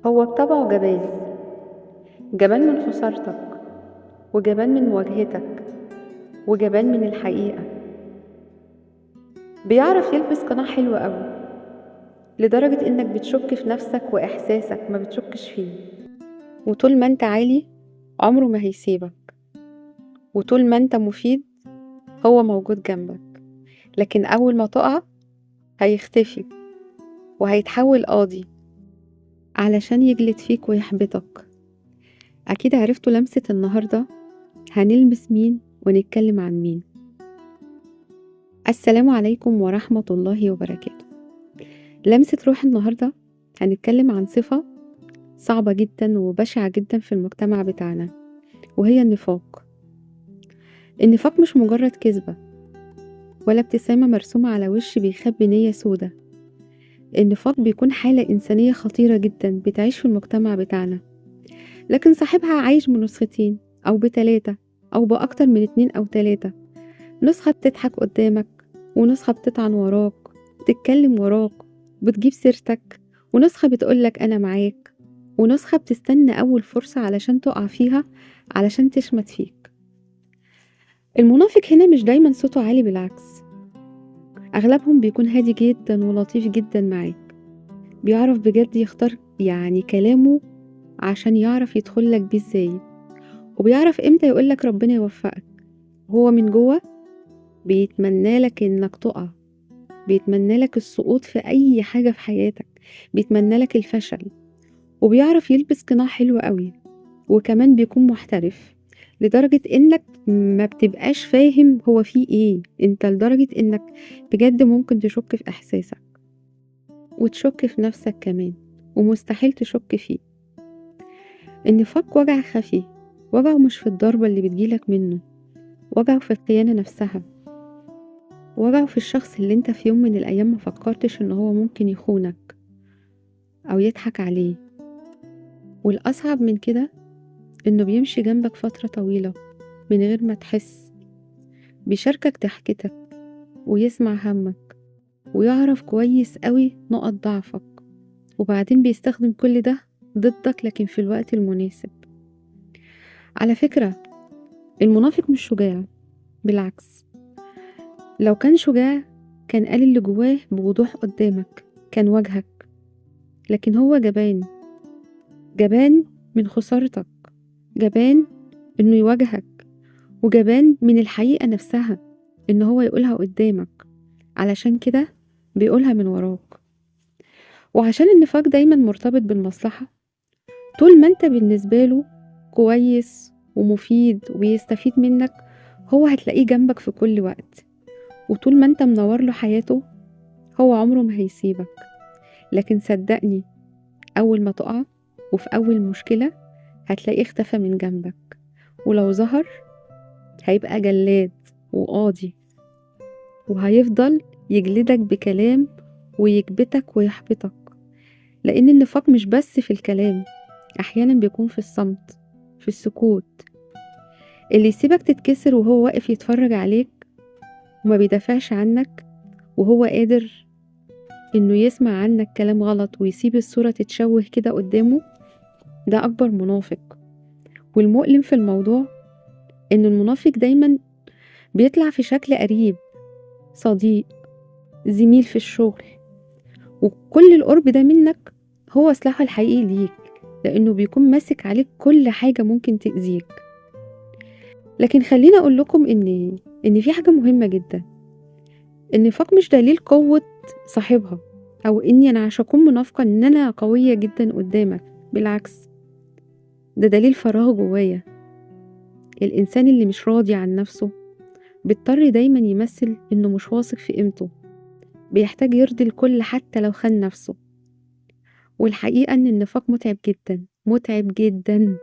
هو بطبعه جبان، جبان من خسارتك، وجبان من مواجهتك، وجبان من الحقيقة. بيعرف يلبس قناع حلو قوي لدرجة انك بتشك في نفسك واحساسك ما بتشكش فيه. وطول ما انت عالي عمره ما هيسيبك، وطول ما انت مفيد هو موجود جنبك، لكن اول ما تقع هيختفي وهيتحول قاضي علشان يجلد فيك ويحبطك. اكيد عرفتوا لمسة النهاردة هنلمس مين ونتكلم عن مين. السلام عليكم ورحمة الله وبركاته. لمسة روح النهاردة هنتكلم عن صفة صعبة جدا وبشعة جدا في المجتمع بتاعنا، وهي النفاق. النفاق مش مجرد كذبة ولا ابتسامة مرسومة على وش بيخبي نية سودة. النفاق بيكون حالة إنسانية خطيرة جدا بتعيش في المجتمع بتاعنا، لكن صاحبها عايش بنسختين أو ب3 أو بأكتر من 2 أو 3. نسخة بتضحك قدامك، ونسخة بتطعن وراك، بتتكلم وراك، بتجيب سيرتك، ونسخة بتقولك أنا معاك، ونسخة بتستنى أول فرصة علشان تقع فيها علشان تشمت فيك. المنافق هنا مش دايما صوته عالي، بالعكس أغلبهم بيكون هادي جدا ولطيف جدا معاك، بيعرف بجد يختار يعني كلامه عشان يعرف يدخلك بيه ازاي، وبيعرف امتى يقولك ربنا يوفقك. هو من جوه بيتمنى لك انك تقع، بيتمنى لك السقوط في اي حاجة في حياتك، بيتمنى لك الفشل، وبيعرف يلبس قناع حلو قوي، وكمان بيكون محترف لدرجة انك ما بتبقاش فاهم هو فيه ايه انت، لدرجة انك بجد ممكن تشك في احساسك وتشك في نفسك كمان، ومستحيل تشك فيه. النفاق وجع خفي، وجعه مش في الضربة اللي بتجيلك منه، وجعه في الخيانة نفسها، وجعه في الشخص اللي انت في يوم من الأيام ما فكرتش ان هو ممكن يخونك أو يضحك عليه. والأصعب من كده انه بيمشي جنبك فترة طويلة من غير ما تحس، بيشاركك ضحكتك ويسمع همك ويعرف كويس قوي نقط ضعفك، وبعدين بيستخدم كل ده ضدك لكن في الوقت المناسب. على فكرة المنافق مش شجاع، بالعكس لو كان شجاع كان قال اللي جواه بوضوح قدامك، كان واجهك، لكن هو جبان، جبان من خسارتك، جبان انه يواجهك، وجبان من الحقيقة نفسها ان هو يقولها قدامك، علشان كده بيقولها من وراك. وعشان النفاق دايما مرتبط بالمصلحة، طول ما انت بالنسبة له كويس ومفيد ويستفيد منك هو هتلاقيه جنبك في كل وقت، وطول ما انت منور له حياته هو عمره ما هيسيبك. لكن صدقني اول ما تقع وفي اول مشكلة هتلاقيه اختفى من جنبك، ولو ظهر هيبقى جلاد وقاضي، وهيفضل يجلدك بكلام ويكبتك ويحبطك. لأن النفاق مش بس في الكلام، أحيانا بيكون في الصمت، في السكوت، اللي يسيبك تتكسر وهو واقف يتفرج عليك وما بيدافعش عنك، وهو قادر إنه يسمع عنك كلام غلط ويسيب الصورة تتشوه كده قدامه. ده أكبر منافق. والمؤلم في الموضوع إن المنافق دايما بيطلع في شكل قريب، صديق، زميل في الشغل، وكل القرب ده منك هو سلاحه الحقيقي ليك، لأنه بيكون ماسك عليك كل حاجة ممكن تأذيك. لكن خليني أقول لكم إن في حاجة مهمة جدا، النفاق مش دليل قوة صاحبها، أو إني أنا عشان أكون منافقة إن أنا قوية جدا قدامك، بالعكس ده دليل فراغ جوايا. الإنسان اللي مش راضي عن نفسه بيضطر دايما يمثل إنه مش واثق في قيمته، بيحتاج يرضي الكل حتى لو خان نفسه. والحقيقة إن النفاق متعب جدا، متعب جدا،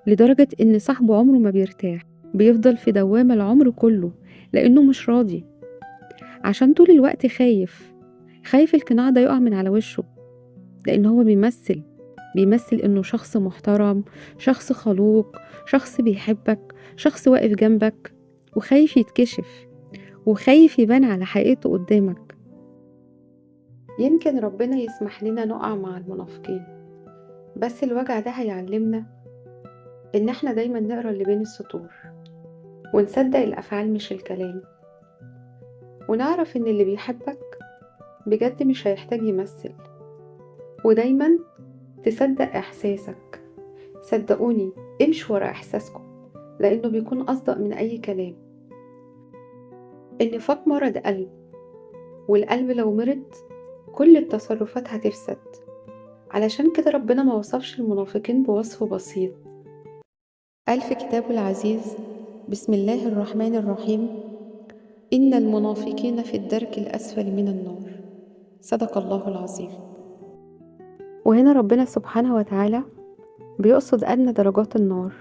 لدرجة إن صاحبه عمره ما بيرتاح، بيفضل في دوامة العمر كله لأنه مش راضي، عشان طول الوقت خايف، خايف القناع ده يقع من على وشه، لأن هو بيمثل إنه شخص محترم، شخص خلوق، شخص بيحبك، شخص واقف جنبك، وخايف يتكشف، وخايف يبان على حقيقته قدامك. يمكن ربنا يسمح لنا نقع مع المنافقين، بس الوجع ده هيعلمنا إن احنا دايما نقرأ اللي بين السطور، ونصدق الأفعال مش الكلام، ونعرف إن اللي بيحبك بجد مش هيحتاج يمثل، ودايما تصدق إحساسك. صدقوني، امشوا ورا إحساسكم لأنه بيكون أصدق من أي كلام. النفاق مرض قلب، والقلب لو مرض كل التصرفات هتفسد. علشان كده ربنا ما وصفش المنافقين بوصف بسيط. قال في كتابه العزيز: بسم الله الرحمن الرحيم، إن المنافقين في الدرك الأسفل من النار. صدق الله العظيم. وهنا ربنا سبحانه وتعالى بيقصد أدنى درجات النار،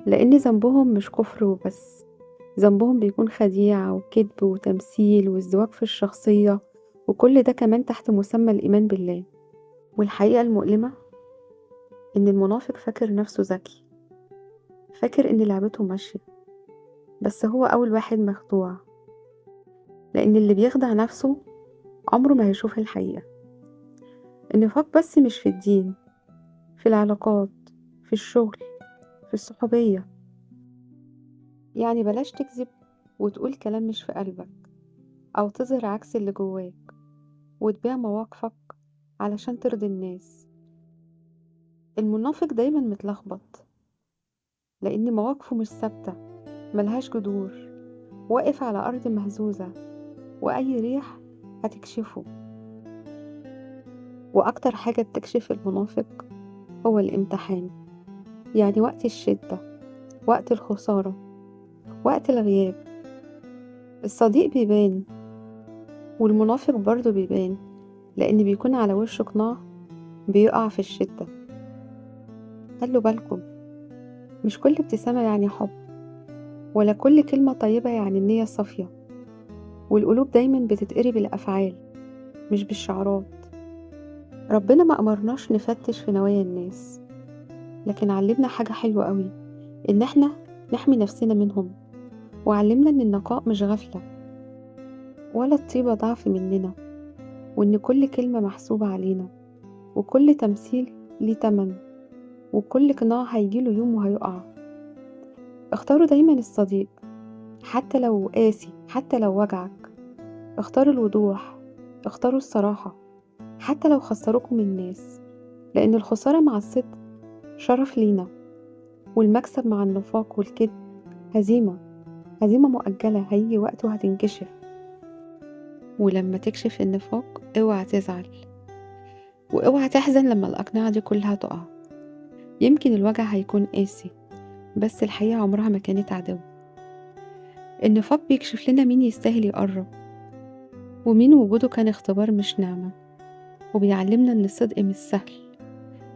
لأن ذنبهم مش كفر وبس، ذنبهم بيكون خديعة وكذب وتمثيل وازدواج في الشخصية، وكل ده كمان تحت مسمى الإيمان بالله. والحقيقة المؤلمة إن المنافق فاكر نفسه ذكي، فاكر إن لعبته ماشية، بس هو أول واحد مخدوع، لأن اللي بيخدع نفسه عمره ما هيشوف الحقيقة. النفاق بس مش في الدين، في العلاقات، في الشغل، في الصحوبية. يعني بلاش تكذب وتقول كلام مش في قلبك، أو تظهر عكس اللي جواك، وتبيع مواقفك علشان ترضي الناس. المنافق دايما متلخبط، لأن مواقفه مش ثابتة، ملهاش جذور، واقف على أرض مهزوزة، وأي ريح هتكشفه. وأكتر حاجة بتكشف المنافق هو الامتحان، يعني وقت الشدة، وقت الخسارة، وقت الغياب. الصديق بيبان، والمنافق برضه بيبان، لأن بيكون على وشه قناع بيقع في الشدة. خلوا بالكم، مش كل ابتسامة يعني حب، ولا كل كلمة طيبة يعني النية صافية. والقلوب دايما بتتقري بالأفعال مش بالشعارات. ربنا ما أمرناش نفتش في نوايا الناس، لكن علمنا حاجة حلوة قوي، إن احنا نحمي نفسنا منهم. وعلمنا إن النقاء مش غفلة، ولا الطيبة ضعف مننا، وإن كل كلمة محسوبة علينا، وكل تمثيل ليه تمن، وكل قناع هيجيله يوم وهيقع. اختاروا دايما الصديق، حتى لو قاسي، حتى لو وجعك. اختاروا الوضوح، اختاروا الصراحة، حتى لو خسروكم الناس، لأن الخسارة مع الصدق شرف لينا، والمكسب مع النفاق والكذب هزيمة، هزيمة مؤجلة، هيجي وقت وهتنكشف. ولما تكشف النفاق اوعى تزعل، واوعى تحزن لما الأقنعة دي كلها تقع. يمكن الوجع هيكون قاسي، بس الحقيقة عمرها ما كانت عدو. النفاق بيكشف لنا مين يستاهل يقرب، ومين وجوده كان اختبار مش نعمة، وبيعلمنا ان الصدق مش سهل،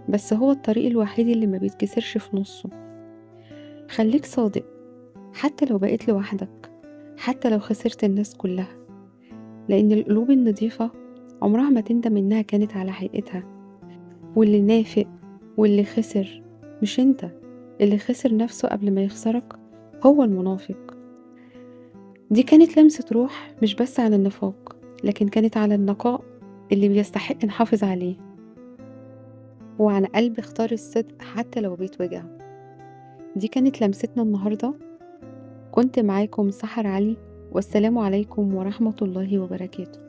بس هو الطريق الوحيد اللي ما بيتكسرش في نصه. خليك صادق حتى لو بقيت لوحدك، حتى لو خسرت الناس كلها، لأن القلوب النظيفة عمرها ما تندم إنها كانت على حقيقتها. واللي نافق واللي خسر مش انت، اللي خسر نفسه قبل ما يخسرك هو المنافق. دي كانت لمسة روح مش بس عن النفاق، لكن كانت على النقاء اللي بيستحق نحافظ عليه، وعن قلب اختار الصدق حتى لو بيتوجع. دي كانت لمستنا النهاردة. كنت معاكم سحر علي، والسلام عليكم ورحمة الله وبركاته.